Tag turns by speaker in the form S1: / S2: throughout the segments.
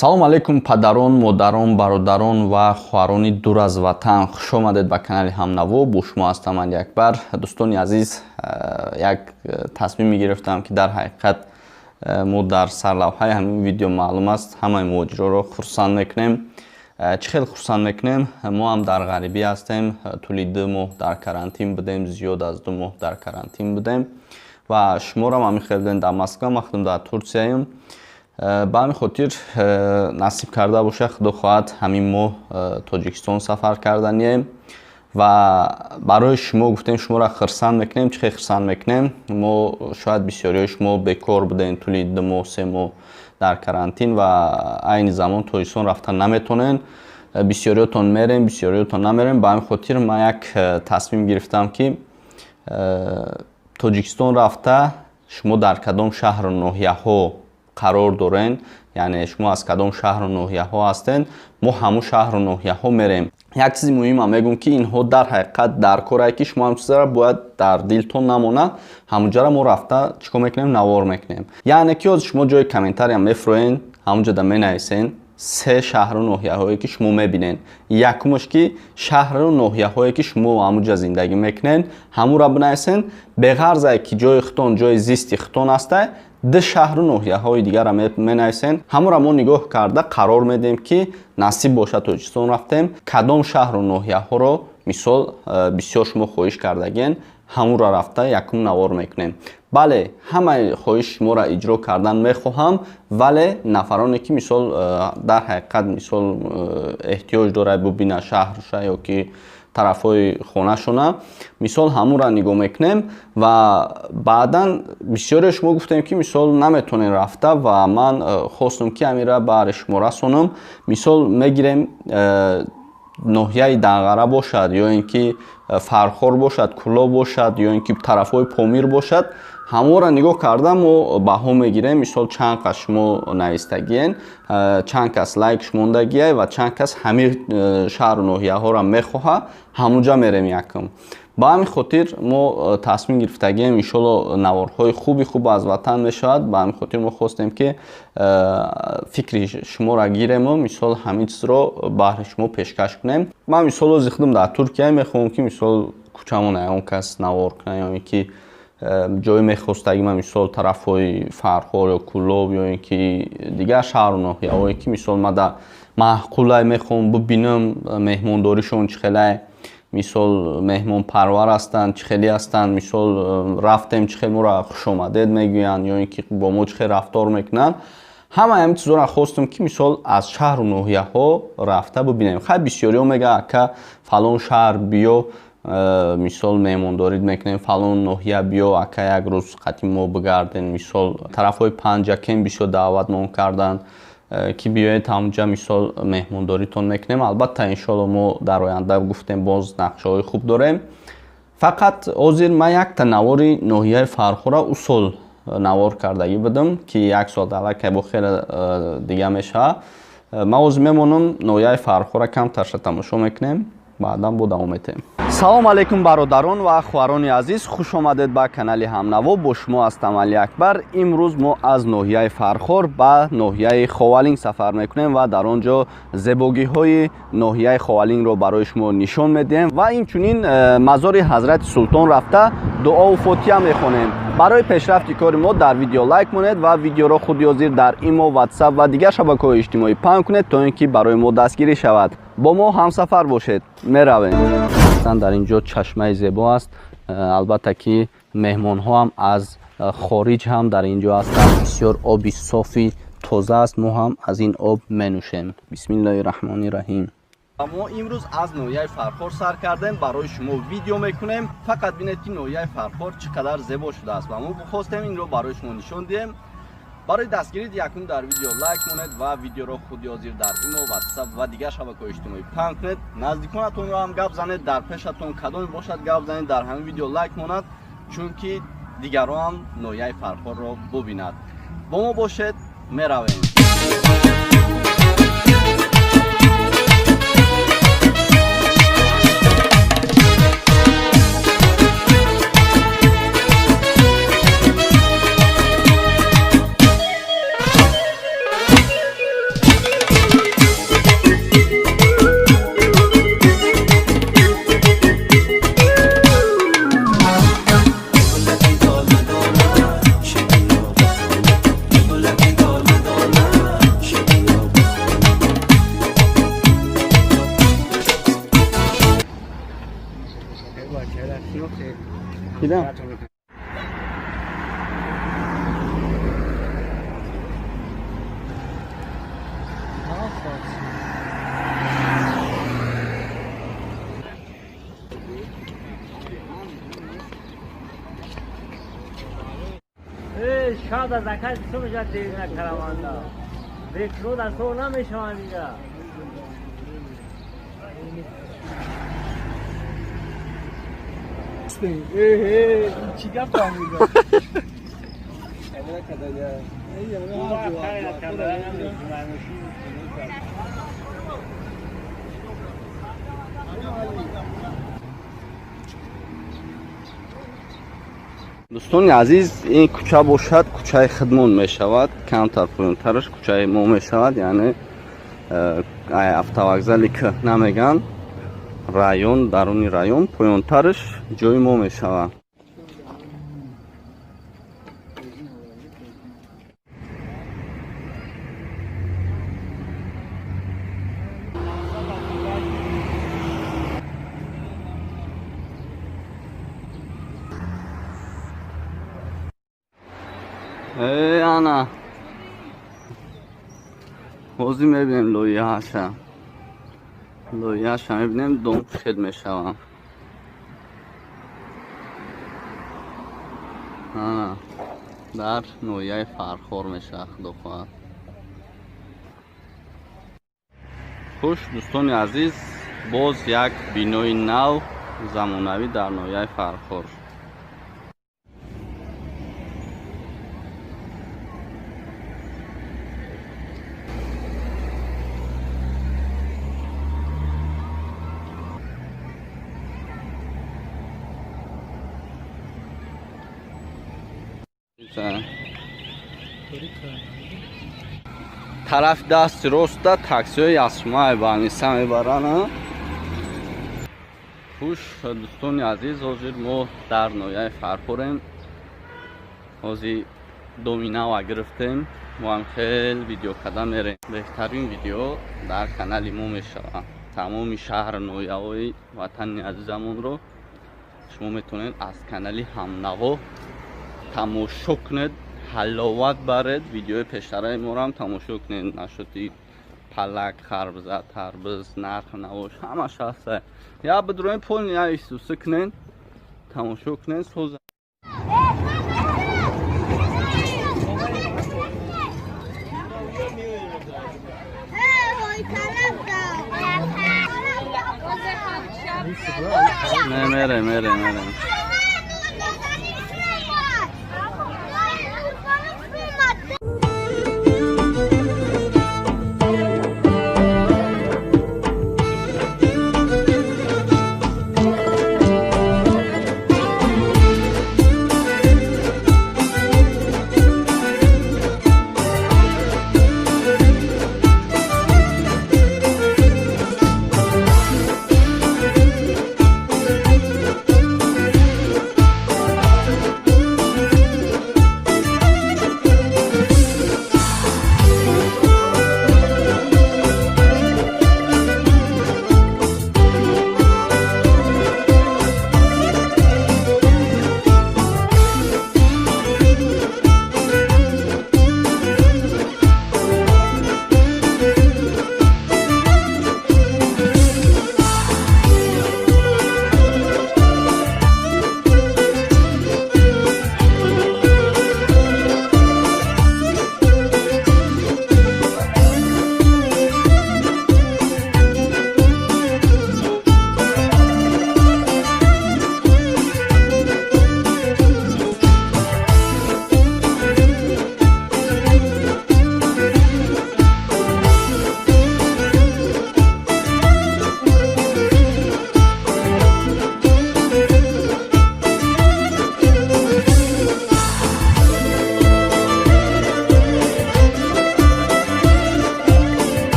S1: Салом алейкум, падарон, модарон, бародарон ва хоҳарони дур аз ватан. Хуш омадед ба канали Ҳамнаво. Бо шумо ҳастам Алиакбар. Дӯстони азиз, як тасмим мегирифтам, ки дар ҳақиқат мо дар сарлавҳаи ҳамин видео маълум аст, ҳамаи муҳоҷироро хурсанд мекунем. Чӣ хел хурсанд мекунем? Мо ҳам дар ғарибӣ ҳастем. Тӯли 2 моҳ дар карантин будем, зиёд аз 2 моҳ дар карантин будем ва шуморо ҳамин хел будем дар Москва, ман худам дар Турсияем. Ба ҳамин хотир, насиб карда бошад, худо хоҳад, ҳамин моҳ Тоҷикистон сафар карданием ва барои шумо гуфтем, шуморо хурсанд мекунем. Чӣ хел хурсанд мекунем? Мо шояд бисёриҳои шумо бекор будем тӯли 2 моҳ, 3 моҳ дар карантин ва айни замон Тоҷикистон рафта наметонен. Бисёриҳотон мерем, бисёриҳотон намерем. Ба ҳамин хотир ман як тасмим гирифтам, ки Тоҷикистон рафта, шумо дар кадом шаҳру ноҳияҳо қарор дорен, яъне шумо аз кадом шаҳру ноҳияҳо ҳастен, мо ҳамун шаҳру ноҳияҳо мерем. Як чизи муҳимам мегӯм, ки инҳо дар ҳақиқат дар корае, ки шумо ҳам чизара бояд дар дилтон намонад. Ҳамунҷара мо рафта чӣ кор мекунем? Навор мекунем. Яъне ки ҳозир шумо ҷои комментария мефуроен, ҳамунҷода менависен се шаҳру ноҳияҳое, ки шумо мебинед. Якумаш, ки шаҳру ноҳияҳое, ки шумо ҳамунҷа зиндагӣ мекунед, ҳамура бинависен. Беғарзае ки ҷои худтон, ҷои зисти худтон ҳастай, ду шаҳру ноҳияҳои дигарро менависен. Ҳамура мо нигоҳ карда қарор медиҳем, ки насиб бошад, Тоҷикистон рафтем, кадом шаҳру ноҳияҳоро, мисол, бисёр шумо хоҳиш кардагиен, ҳамура рафта якум навор мекунем. Бале, ҳамаи хоҳиши шуморо иҷро кардан мехоҳам, вале нафароне, ки, мисол, дар ҳақиқат, мисол, эҳтиёҷ дорад бубина шаҳрша ё ки тарафҳои хонашона, мисол, ҳамура нигоҳ мекунем. Ва баъдан бисёре шумо гуфтем, ки, мисол, наметонем рафта ва ман хостам, ки ҳамира баҳри шумо расонам. Мисол, мегирем, ноҳияи Данғара бошад ё ин ки Фархор бошад, Кӯлоб бошад ё ин ки тарафҳои Помир бошад, ҳамонро нигоҳ карда мо баҳо мегирем. Мисол, чанд кас шумо навистагиен, чанд кас лайк мондагия ва чанд кас ҳамин шаҳру ноҳияҳоро мехоҳад, ҳамунҷа мерем якум. Ба ҳамин хотир мо тасмим гирифтагием, иншолло, наворҳои хуби хуб аз ватан мешавад. Ба ҳамин хотир мо хостем, ки фикри шуморо гирему, мисол, ҳамин чизро баҳри шумо пешкаш кунем. Ман, мисол, ози худам дар Туркия мехоҳам, ки, мисол, кӯчамон ягон кас навор кунад ё ин ки ҷое мехостагима, мисол, тарафҳои Фархор ё Кӯлоб ё ин ки дигар шаҳру ноҳияҳое, ки, мисол, мада маъқулай, мехоҳам бубинам меҳмондоришон чӣ хелай, мисол, меҳмонпарвар ҳастанд, чӣ хеле ҳастанд, мисол, рафтем, чӣ хел моро хушомадед мегӯянд ё ин ки бо мо чӣ хел рафтор мекунанд. Ҳамаи ҳамин чизҳоро хостам, ки, мисол, аз шаҳру ноҳияҳо рафта бубинем. Хай, бисёриҳо мегӯянд: «Ака, фалон шаҳр биё, мисол, меҳмондорӣ мекунем, фалон ноҳия биё, ака, як рӯз қати мо бигарден». Мисол, тарафҳои Панҷакент бисёр даъватмон карданд, ки биёед ҳамунҷа, мисол, меҳмондоритон мекунем. Албатта, иншолло, мо дар оянда гуфтем, боз нақшаҳои хуб дорем. Фақат ҳозир ман якта навори ноҳияи Фархора ӯ сол навор кардагӣ будам, ки як сол аллакай бо хеле дига мешавад. Ман ҳозир мемонам, ноҳияи Фархора камтарша тамошо мекунем, баъдан бо давом метаҳем. Салом алейкум, бародарон ва хоҳарони азиз, хуш омадед ба канали Ҳамнаво. Бо шумо ҳастам Алиакбар. Имрӯз мо аз ноҳияи Фархор ба ноҳияи Ховалинг сафар мекунем ва дар он ҷо зебогиҳои ноҳияи Ховалингро барои шумо нишон медиҳем ва инчунин мазори Ҳазрати Султон рафта, дуову фотиҳа мехонем. Барои пешрафти кори мо дар видео лайк монед ва видеоро худи ҳозир дар Имо, Ватсап ва дигар шабакаҳои иҷтимоӣ паҳн кунед, то ин ки барои мо дастгирӣ шавад. Бо мо ҳамсафар бошед, меравем. Дар ин ҷо чашмаи зебо аст. Албатта, ки меҳмонҳо ҳам аз хориҷ ҳам дар ин ҷо ҳастанд. Бисёр оби софи тоза аст, мо ҳам аз ин об менӯшем. Бисмиллоҳи раҳмони раҳим. Мо имрӯз аз ноҳияи Фархор сар кардем, барои шумо видео мекунем. Фақат бинед, ки ноҳияи Фархор чӣ қадар зебо шудааст ва мо хостем инро барои шумо нишон диҳем. Барои дастгирӣ якум дар видео лайк монед ва видеоро худи ҳозир дар Имо, Ватсап ва дигар шабакаҳои иҷтимоӣ паҳн кунед. Наздиконатонро ҳам гап занед, дар пешатон кадоме бошад, гап занед, дар ҳамин видео лайк монад, чунки дигарон ҳам ноҳияи Фархорро бубинад. Бо мо бошед, меравем. Дидам.
S2: شاد از اکل تو میشه دیر نکروانده بکرو از تو نمیشوند دیگه.
S3: چی گفت فهمیدم؟
S1: Дӯстони азиз, ин кӯча бошад, кӯчаи хидмон мешавад, камтар поёнтараш кӯчаи мо мешавад, яъне автовокзали кӯҳна меган, район, даруни район, поёнтараш ҷои мо мешавад. Эй, ана. Ҳозир мебинем лоиҳаша. Лоиҳаша мебинем, дом хел мешавад. Ана, дар ноҳияи Фархор мешавад, худо хоҳад. Хуш, дӯстони азиз, боз як бинои нав замонавӣ дар ноҳияи Фархор. Тарафи дасти роста таксиҳои Ясумай ба Аниса мебаранд. Хуш, дӯстони азиз, ҳозир мо дар ноҳияи Фархорем. Ҳозир доми нава гирифтем. Мо ҳам хел видео карда мерем. Беҳтарин видео дар канали мо мешавад. Тамоми шаҳр ноҳияҳои ватани азизамонро шумо метавонед аз канали Ҳамнаво тамошо кунед, ҳаловат баред. Видеои пештараи моро ҳам тамошо кунед. Нашоти палак, харбза, тарбиз, нарх навош ҳамаш ҳаста. Я бидроем пол я исуса кунед, тамошо кунед, соза. Не, мере, мере, мере.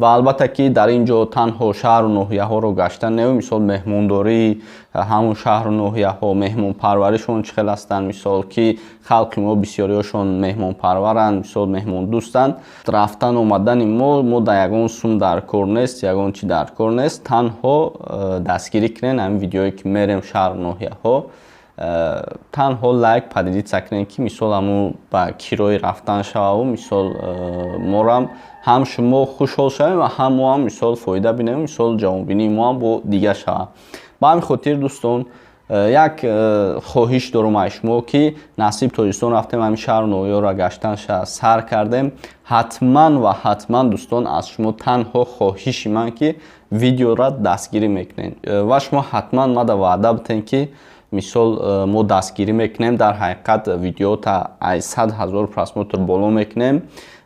S1: Ва албатта, ки дар ин ҷо танҳо шаҳру ноҳияҳоро гаштан не, мисол, меҳмондории ҳамун шаҳру ноҳияҳо, меҳмонпарваришон чӣ хел ҳастанд, мисол, ки халқи мо бисёриҳошон меҳмонпарваранд, мисол, меҳмондӯстанд. Рафтан омадани мо дар ягон сум дар кор нест, ягон чи дар кор нест. Танҳо дастгирӣ кунен ҳамин видеое, ки мерем шаҳру ноҳияҳо, танҳо лайк, поделиться кунем, ки мисол, ҳамун ба кирои рафтан шававу, мисол, морам ҳам шумо хушҳол шавем ва ҳам мо ҳам, мисол, фоида бинем, мисол, ҷавонбинии мо ҳам бо дига шавад. Ба ҳамин хотир, дӯстон, як хоҳиш дорум аз шумо, ки насиб Тоҷикистон рафтем, ҳамин шаҳру ноҳияро гаштан сар кардем. Ҳатман ва ҳатман, дӯстон, аз шумо танҳо хоҳиши ман, ки видеоро дастгирӣ мекунед ва шумо ҳатман мада ваъда битен, ки мисол, мо дастгирӣ мекунем, дар ҳақиқат видеота аз 100 000 просмотр боло мекунем.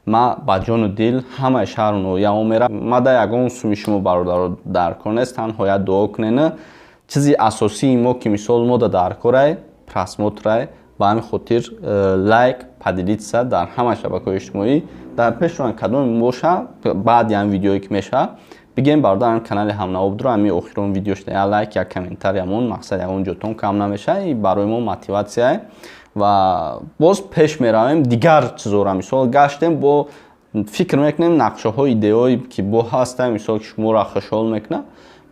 S1: Ма ба ҷону дил ҳамаи шаҳру ноҳияҳо мерам. Мада ягон суми шумо, бародаро, дар кор нест, танҳо як дуо кунен. Чизи асосии мо, ки мисол, мода дар корай, просмотрай. Ба ҳамин хотир лайк, поделиться дар ҳама шабакаҳои иҷтимоӣ дар пешрон кадоме боша, баъди ҳамин видеое ки мешавад, бигем: бародар, канали Ҳамнаво будро, ҳамин охирон видео шуда, як лайк, як комментарий амон, мақсад, ягон ҷотон кам намешавад. И барои мо мотиватсия ва боз пеш меравем. Дигар чизора, мисол, гаштем, бо фикр мекунем, нақшаҳо, идеое ки бо ҳаста, мисол, ки шуморо хушҳол мекунад,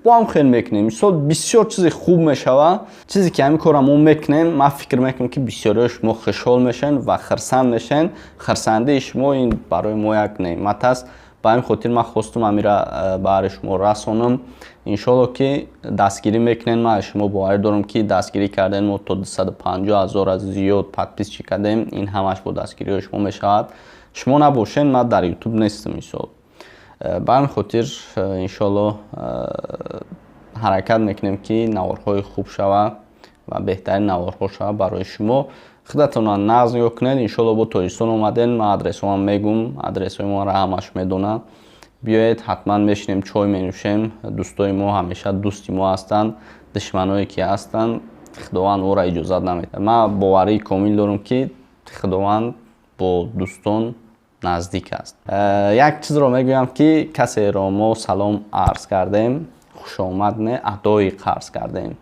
S1: бо ҳам хел мекунем. Мисол, бисёр чизи хуб мешавад. Чизе ки ҳамин корро мо мекунем, ман фикр мекунам, ки бисёриҳо шумо хушҳол мешавед ва хирсанд мешавед. Хирсандии шумо ин барои мо як неъмат аст. Ба ҳамин хотир ман хостум ҳамира баҳри шумо расонам. Иншолло, ки дастгирӣ мекунед. Ман аз шумо боварӣ дорам, ки дастгирӣ кардем, мо то 250 ҳазор аз зиёд подписчик кардем. Ин ҳамаш бо дастгириҳои шумо мешавад. Шумо набошед, ман дар Ютуб нестам, мисол. Ба ҳамин хотир, иншолло, ҳаракат мекунем, ки наворҳои хуб шавад ва беҳтарин наворҳо шавад барои шумо. Худатонро нағз нигоҳ кунед. Иншолло, бо Тоҷикистон омадем, ман адресҳоам мегум, адресҳои моро ҳамаш медонад. Биёед, ҳатман мешинем, чой менӯшем. Дӯстои мо ҳамеша дӯсти мо ҳастанд. Душманое ки ҳастанд, Худованд ӯро иҷозат намедиҳад. Ман боварии комил дорам, ки Худованд бо дӯстон наздик аст. Як чизро мегӯям, ки касеро мо салом арз кардем, хушомад не, адои қарз кардем,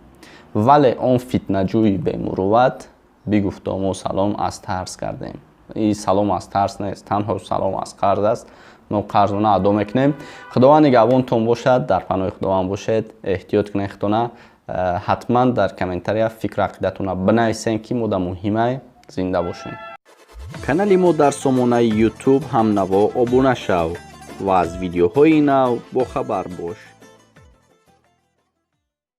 S1: вале он фитнаҷӯи бемурувват бигуфто: мо салом аз тарс кардем. И салом аз тарс нест, танҳо салом аз қарз аст. Мо қарзона адо мекунем. Худованд нигаҳбонтон бошад, дар паноҳи Худованд бошед, эҳтиёт кунед худтона. Ҳатман дар комментария фикру ақидатонро бинависем, ки мо да муҳимай. Зинда бошем.
S4: Канали мо дар сомонаи Ютуб «Ҳамнаво» обуна шав ва аз видеоҳои нав бохабар бош.